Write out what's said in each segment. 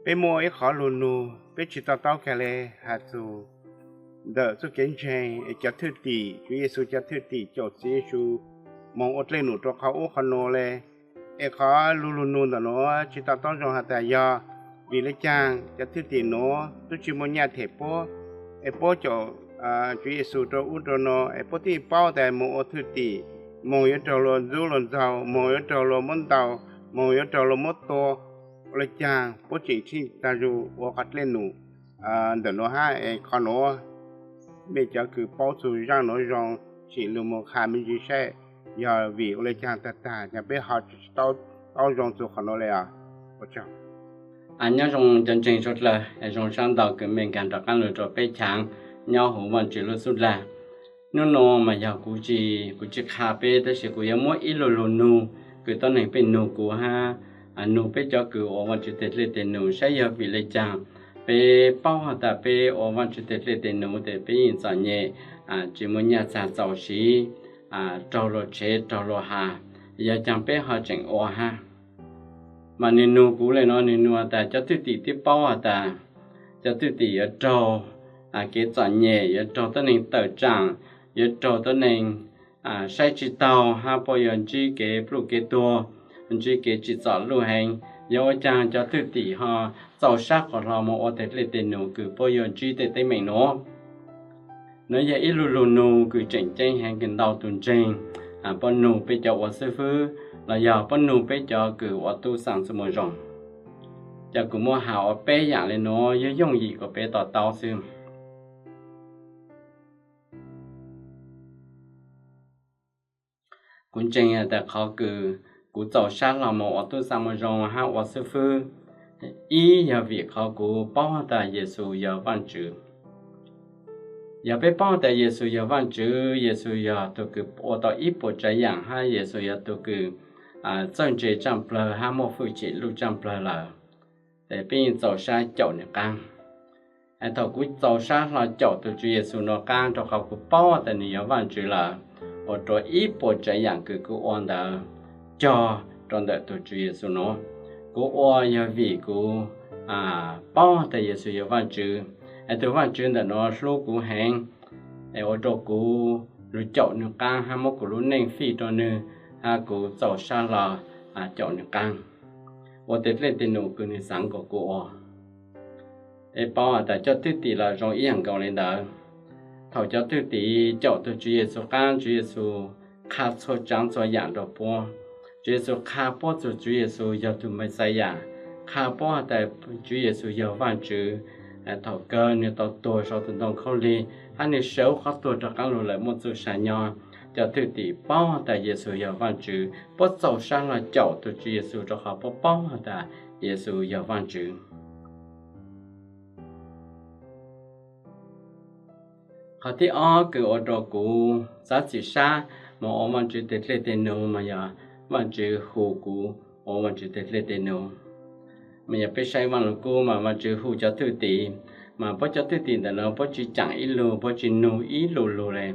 Peb muaj ib qhov lug nug peb tsis to taub kag le has txug ntawm txuj kev ntseeg es cov thwj tim, Tswv Yexus cov thwj tim caum Tswv Yexus moog ua dlej num rua qhov ub qhov nuav le. Es qhov lug lug nug ntawm nuav tsis to taub zoo has tas yog vim le caag cov thwj tim nuav tub tsis muaj nyaj them puab, es puab caum Tswv Yexus rua ub rua nuav, es puab tub paub tas moog ua thwj tim, moog yuav raug luag ntxub luag ntxaug, moog yuav raug luag muab ntaus, moog yuav raug luag muab tua, ua le caag puab tseem tseem taag zug ua qhov dlej num ntawm nuav hab? Es qhov nuav mej cov kws paub txug zaaj nuav zoo, tsim lug moog qha me ntsis saib yog vim ua le caag taag taag, yog peb ho tsis taub zoo txug qhov nuav le os. Nyob zoo cov ntseeg suav dlawg, zoo sab ntau kws mej nkaag rov qaab lug rua peb channel nyob huv Vaajtswv lub xub dlag. Nub nuav mas yog kuv tsis, kuv tsis qha peb, tab sis kuv yuav muab ib lu lug nug kws tuab neeg peb nug kuv hab nug peb cov kws ua Vaajtswv teg dlej teg num saib yog vim le caag peb paub has tas peb ua Vaajtswv teg dlej teg num tes peb yeej txom nyem, tsis muaj nyaj txag txaus siv, raug luag tshev raug luag has, yog caag peb ho tseem ua hab? Mas nwg nug kuv le nuav, nwg nug has tas cov thwj tim twb paub has tas cov thwj tim yuav raug kev txom nyem, yuav raug tuab neeg tawm tsaam, yuav raug tuab neeg saib tsis taug hab puab yuav ntsib kev pluj kev tuag, ntsib kev tsim txom luj heev. Yog ua caag cov thwj tim ho txaus sab qhov hlo moog ua teg dlej teg num kws puab yuav ntsib tej teeb meem nuav? Nuav yog ib lu lug nug kws tseem ceeb heev kws ntau tug ntseeg puab nug peb cov ua xib fwb los yog puab nug peb cov kws ua tub xaa txuj moo zoo. Ces kuv muab has ua peb yaam le nuav, yooj yooj yim kom peb to taub xwb. Kuv ntseeg tas qhov kws kuv txaus sab hlo moog ua tub xaa moo zoo hab ua xib fwb, ib yog vim qhov kuv paub tas Yexus yog Vaajtswv. Yog peb paub tas Yexus yog Vaajtswv, Yexus yog tug kws ua tau ib puas tsav yaam hab Yexus yog tug kws txawj ntse tsaaj plawg hab muaj fwj chim luj tsaaj plawg lawm, tes peb yeej txaus sab caum nwg qaab. Thaum kuv txaus sab hlo caum tug Tswv Yexus nuav qaab rua qhov kuv paub tas nwg yog Vaajtswv lawm, ua rua ib puas tsav yaam kws kuv ua ntawd cog rua ntawm tug Tswv Yexus nuav. Kuv ua yog vim kuv paub tas Yexus yog Vaajtswv, es tug Vaajtswv ntawm nuav hlub kuv heev, es ua rua kuv lug caum nwg qaab hab muab kuv lub neej fij rua nwg, hab kuv txaus sab hlo caum nwg qaab, ua teg dlej teg num kws nwg xaav kom kuv ua. Es paub has tas cov thwj tim los zoo ib yaam nkaus le ntawd. Thaum cov thwj tim caum tug Tswv Yexus qaab, Tswv Yexus qha txhua tsaav txhua yaam rua puab. Tswv Yexus qha puab txug Tswv Yexus yog tug Mexiyas, qha puab has tas Tswv Yexus yog Vaajtswv. Thaum kawg nwg tau tuag sau tug ntoo khaub lig hab nwg sawv huv qhov tuag rov qaab lug lawm muaj txuj sa nyob. Cov thwj tim paub tas Yexus yog Vaajtswv, puab txaus sab hlo caum tug Tswv Yexus rua qhov puab paub has tas Yexus yog Vaajtswv. Qhov thib ob kws ua rua kuv xaav txim sab moog ua Vaajtswv teg dlej teg num mas yog Vaajtswv hu kuv ua Vaajtswv teg dlej teg num. Mas yog peb saib Vaaj Lug Kub mas Vaajtswv hu cov thwj tim, mas puab cov thwj tim ntawm nuav puab tsis caam ib lug, puab tsis nug ib lu lug le.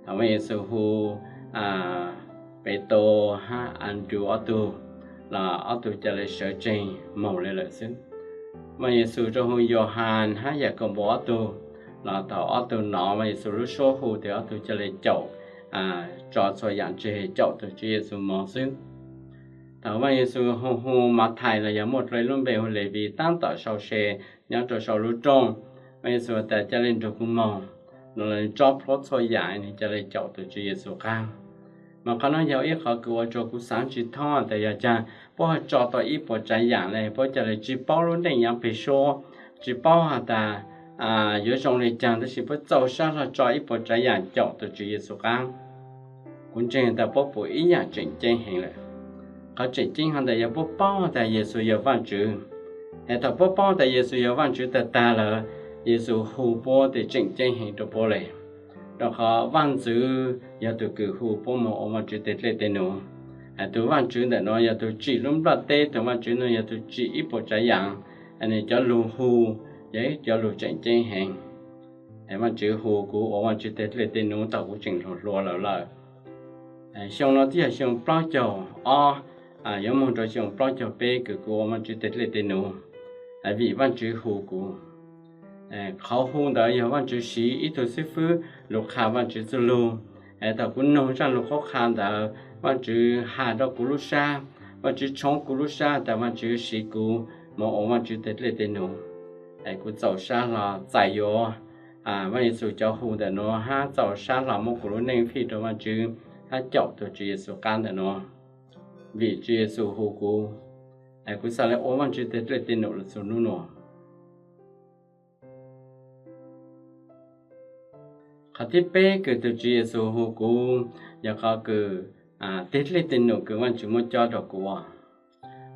Thaum Vaaj Yexus hu Petus hab Andrew ob tug, los ob tug ca le sawv tsees moog le lawm xwb. Vaaj Yexus rua hu Yauhas hab Yakaunpaus ob tug, los thaum ob tug nov Vaaj Yexus lub suab hu tes ob tug ca le caum, tso txhua yaam tseg caum tug Tswv Yexus moog xwb. Thaum Vaaj Yexus hu hu Mathais los yog muaj dlua ib lub npe hu Levis taab tom sau se nyob rua sau lub rooj, Vaaj Yexus tas ca le nrug kuv moog, no los tso plhuav txhua yaam nwg ca le caum tug Tswv Yexus qaab. Mas qhov nuav yog ib qhov kws ua rua kuv xaav tsis thoob tas yog caag puab ho tso tau ib puas tsaav yaam le, puab ca le tsis paub lub neej nyav peg suab, tsis paub has tas yuav zoo le caag, tab sis puab txaus sab hlo tso ib puas tsaav yaam caum tug Tswv Yexus qaab. Kuv ntseeg tas puab pum ib yaam tseem ceeb heev lawm. Qhov tseem ceeb hov ntawm yog puab paub tas Yexus yog Vaajtswv. Es thaum puab paub tas Yexus yog Vaajtswv tag tag lawm, Yexus hu puab tes tseem ceeb heev rua puab le. Rua qhov Vaaj Ntxwv yog tug kws hu puab moog ua Vaajtswv teg dlej teg num. Tug Vaajtswv ntawm nuav yog tug tsim lub nplaj teb, tug Vaajtswv nuav yog tug tsim ib puas tsaav yaam, nwg cov lug hu yog ib cov lug tseem ceeb heev. Vaajtswv hu kuv ua Vaajtswv teg dlej teg num thaum kuv tseem hluas hluas lawm lawm. Xyoo no twb yog xyoo plaub caug ob, yuav moog rua xyoo plaub caug peb kws kuv ua Vaajtswv teg dlej teg num. vim Vajtswv hu kuv. Qhov hu ntawd yog Vajtswv siv ib tug xib fwb lug qha Vajtswv txuj lug. Thaum kuv noog zaj lug qhuab qha ntawd, Vajtswv has rau kuv lub sab, Vajtswv tshoov kuv lub sab tas Vajtswv siv kuv moog ua Vajtswv teg dlej teg num. Kuv txaus sab hlo txais yuav Vajyexus cov hu ntawm nuav hab txaus sab hlo muab kuv lub neej fij rua Vajtswv hab caum tug Tswv Yexus qab ntawm nuav. Vim Tswv Yexus hu kuv, kuv xaav le ua Vajtswv teg dlej teg num los txug nub nuav. Qhov thib peb kws tug Tswv Yexus hu kuv yog qhov kws teg dlej teg num kws Vajtswv muab cob rua kuv ua.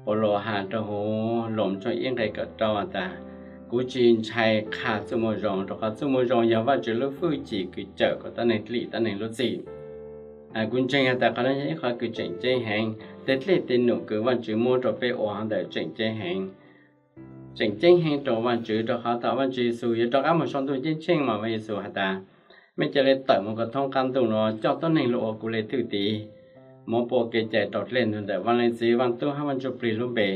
Paulus has rua huv Loos tshooj ib nqe kaum rau tas, kuv tsi ntshai qha txuj moo zoo, rua qhov txuj moo zoo yog Vajtswv lub fwj chim kws cawm kom tuab neeg dlim tuab neeg lub txim. Kuv ntseeg has tas qhov nuav yog ib qhov kws tseem ceeb heev, teg dlej teg num kws Vajtswv muab rua peb ua ntawm tseem ceeb heev. Tseem ceeb heev rua Vajtswv rua qhov thaum Vajtswv Yexus yuav rov qab moog sau ntuj ceeb tsheej mas Vajyexus has tas, mej ca le tawm moog kom thoob qaab ntuj nuav coj tuab neeg lug ua kuv le thwj tim, muab puab kev cai raug dlej nug ntawm Vaaj Leej Txiv, Vaaj Tub hab Vaaj Ntsuj Plig lub npe,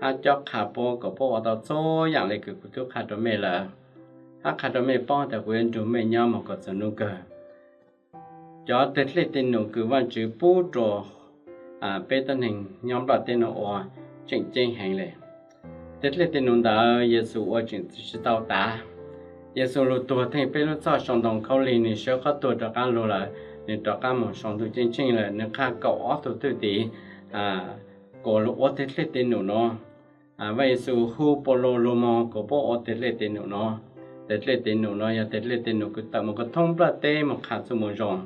hab cob qha puab kom puab ua tau txhua yaam le kws kuv tub qha rua mej lawm, hab qha rua mej paub tas kuv yuav nrug mej nyob moog kom txug nub kawg. Cov teg dlej teg num kws Vajtswv pub rua peb tuab neeg nyob nplaj teb nuav ua tseem ceeb heev le. Teg dlej teg num ntawd Yexus ua tseem tsi tau tav. Yexus lug tuag theej peb lub txoj sau ntoo khaub lig, nwg sawv qhov tuag rov qab lug lawm, nwg rov qab moog sau ntuj ceeb tsheej lawm, nwg qha kaum ob tug thwj tim kom lug ua teg dlej teg num nuav. Vaaj Yexus hu Paulus lug moog kom puab ua teg dlej teg num nuav. Teg dlej teg num nuav yog teg dlej teg num kws tawm moog kom thoob nplaj teb moog qha txuj moo zoo,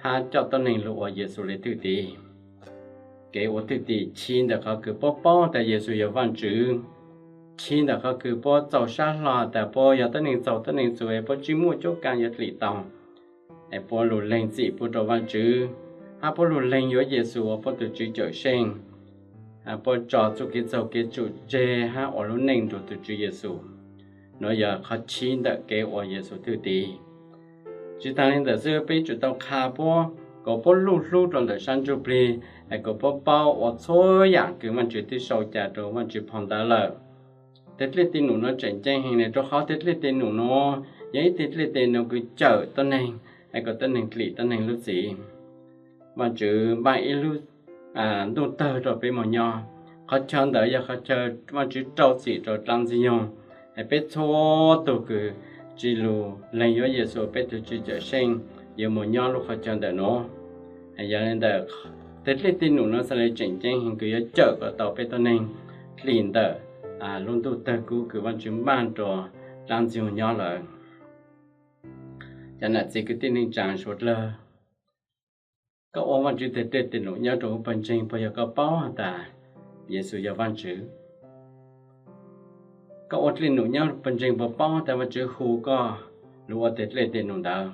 hab coj tuab neeg lug ua Yexus le thwj tim. Kev ua thwj tim chib ntawm qhov kws puab paub tas Yexus yog Vaajtswv, chib ntawm qhov kws puab txaus sab hlo tas puab yog tuab neeg txaug tuab neeg txug es puab tsi muaj cuab kaam yuav dlim tau, es puab lug leeg txim pub rua Vaajtswv, hab puab lug leeg yuav Yexus ua puab tug Tswv Cawmseej, puab tso txuj kev txaug kev tsum tseg hab ua lub neej nrug tug Tswv Yexus. Nuav yog qhov chib ntawm kev ua Yexus thwj tim. Tsi taag le ntawd xwb, peb tsum tau qha puab kom puab luj hlub rua ntawm sab ntsuj plig, es kom puab paub ua txhua yaam kws Vaajtswv twb sau ca rua Vaajtswv phau ntawv lawm. Teg dlej teg num nuav tseem ceeb heev le, rua qhov teg dlej teg num nuav yog ib teg dlej teg num kws cawm tuab neeg, es kom tuab neeg dlim tuab neeg lub txim. Vaajtswv npaaj ib lub ntuj tawg rua peb moog nyob. Qhov chaw ntawd yog qhov chaw Vaajtswv rau txim rua dlaab Ntxwg Nyoog, es peb txhua tug kws tsi lug leeg yuav Yexus peb tug Tswv Cawmseej yuav moog nyob lub qhov chaw ntawm nuav. Yog le ntawd, teg dlej teg num nuav xaav le tseem ceeb heev kws yuav cawm kom tau peb tuab neeg dlim ntawm lub ntuj tawg kub kws Vaajtswv npaaj rua dlaab Ntxwg Nyoog nyob lawm. Cov nam txiv kwv tij neej tsaa suav dlawg, koj ua Vaajtswv teg dlej teg num nyob rua huv pawg ntseeg puas yog koj paub has tas Yexus yog Vaajtswv? Koj ua dlej num nyob pawg ntseeg puas paub tas Vaajtswv hu koj lug ua teg dlej teg num ntawd?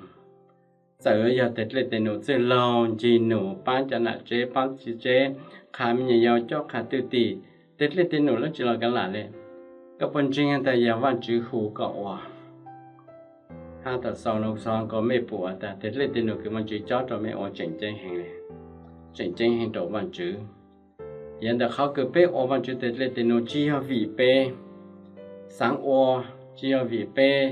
Txawm yog teg dlej teg num txwj laug, ncig num, paab cov nam tsev, paab txiv tsev, qha me nyuam yaus, cob qha thwj tim, teg dlej teg num dlaab tsi los kav lam le, koj puas ntseeg tas yog Vaajtswv hu koj ua? Hab thaum xaus no xaus kom mej pum tas teg dlej teg num kws Vaajtswv cob rua mej ua tseem ceeb heev le, tseem ceeb heev rua Vaajtswv. Yog ntawm qhov kws peb ua Vaajtswv teg dlej teg num tsi yog vim peb xaav ua, tsi yog vim peb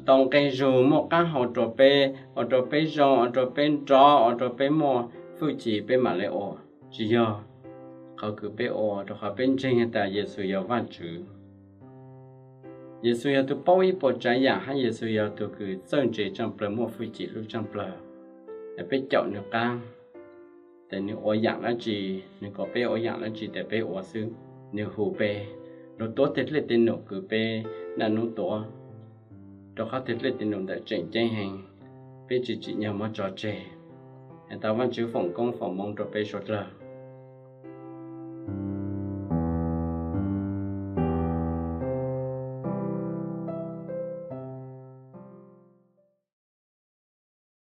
tau nqe zug muaj qaab hau rua peb, ua rua peb zoo, ua rua peb nrov, ua rua peb muaj fwj chim peb maam le ua. Tsi yog. Qhov kws peb ua rua qhov peb ntseeg tas Yexus yog Vaajtswv. Yexus yog tug paub ib puas tsaav yaam hab Yexus yog tug kws txawj ntse tsaaj plawg, muaj fwj chim lub tsaaj plawg. Peb caum nwg qaab, tes nwg ua yaam dlaab tsi, nwg kom peb ua yaam dlaab tsi tes peb ua xwb. Nwg hu peb lug tuav teg dlej teg num kws peb naj nub tuav, rua qhov teg dlej teg num ntawm tseem ceeb heev, peb tsi tsim nyog muab tso tseg. Has tas Vaajtswv foom koob foom moov rua peb suav dlawg.